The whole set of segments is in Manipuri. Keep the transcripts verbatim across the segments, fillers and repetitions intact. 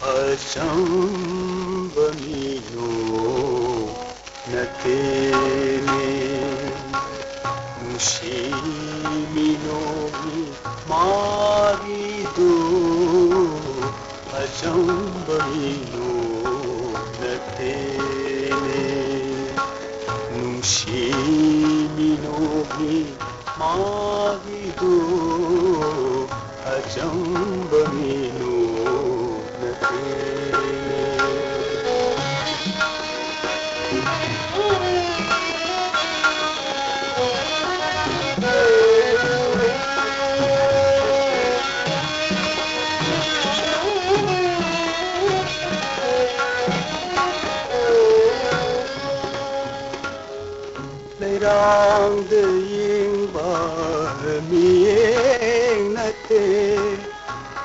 ꯑꯆꯝꯕ ꯃꯤꯅꯣꯛ ꯅꯠꯇꯦꯅꯦ, ꯅꯨꯡꯁꯤ ꯃꯤꯅꯣꯛꯅꯤ ꯃꯥꯒꯤꯗꯣ꯫ ꯑꯆꯝꯕ ꯃꯤꯅꯣꯛ ꯅꯠꯇꯦꯅꯦ, ꯅꯨꯡꯁꯤ ꯃꯤꯅꯣꯛꯅꯤ ꯃꯥꯒꯤꯗꯣ꯫ ꯑꯆꯝꯕ ꯃꯤꯅꯣꯛ ꯅꯠꯇꯦ꯫ ꯂꯩꯔꯥꯡꯗ ꯌꯦꯡꯕ ꯃꯤꯠꯌꯦꯡ ꯅꯠꯇꯦ,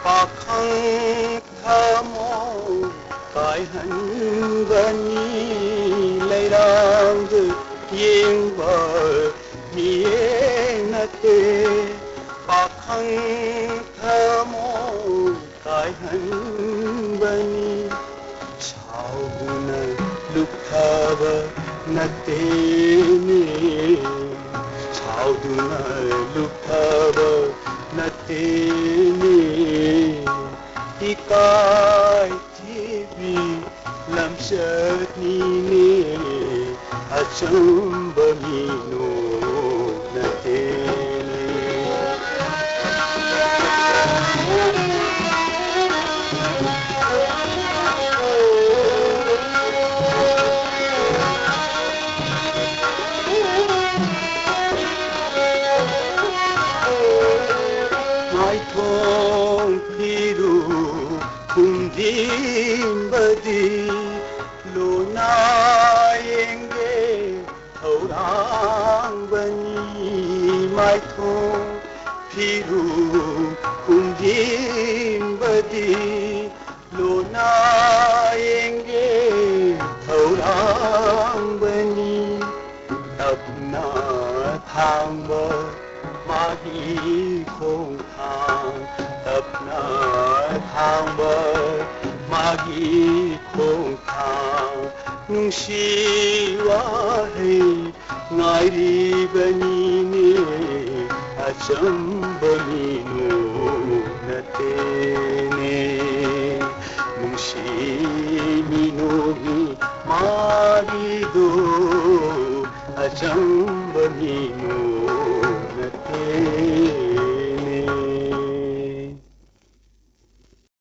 ꯄꯥꯈꯪ ꯊꯃꯣꯏ ꯀꯥꯏꯍꯟꯕꯅꯤ꯫ ꯂꯩꯔꯥꯡꯗ ꯌꯦꯡꯕ ꯃꯤꯠꯌꯦꯡ ꯅꯠꯇꯦ, ꯄꯥꯈꯪ ꯊꯃꯣꯏ ꯀꯥꯏꯍꯟꯕꯅꯤ꯫ ꯁꯥꯎꯗꯨꯅ ꯂꯨꯞꯊꯕ ꯅꯠꯇꯦꯅꯦ, ꯁꯥꯎꯗꯨꯅ ꯂꯨꯞꯊꯕ ꯅꯠꯇꯦꯅꯦ, ꯏꯀꯥꯏ ꯊꯤꯕꯤ ꯂꯝꯆꯠꯅꯤꯅꯦ꯫ ꯑꯆꯝꯕ ꯃꯤꯅꯣꯛ ꯅꯠꯇꯦꯅꯦ꯫ ꯃꯥꯏꯊꯣꯡ ꯐꯤꯔꯨ ꯈꯨꯝꯖꯤꯟꯕꯗꯤ ꯂꯣꯅꯥ ꯌꯦꯡꯒꯦ ꯊꯧꯔꯥꯡꯕꯅꯤ꯫ ꯃꯥꯏꯊꯣꯡ ꯐꯤꯔꯨ ꯈꯨꯝꯖꯤꯟꯕꯗꯤ ꯂꯣꯅꯥ ꯌꯦꯡꯒꯦ ꯊꯧꯔꯥꯡꯕꯅꯤ꯫ ꯇꯞꯅ ꯊꯥꯡꯕ ꯃꯥꯒꯤ ꯈꯣꯡꯊꯥꯡ, ꯇꯞꯅ ꯊꯥꯡꯕ ꯃꯥꯒꯤ ꯈꯣꯡꯊꯥꯡ ꯅꯨꯡꯁꯤ ꯋꯥꯍꯩ ꯉꯥꯏꯔꯤꯕꯅꯤꯅꯦ꯫ ꯑꯆꯝꯕ ꯃꯤꯅꯣꯛ ꯅꯇꯦꯟ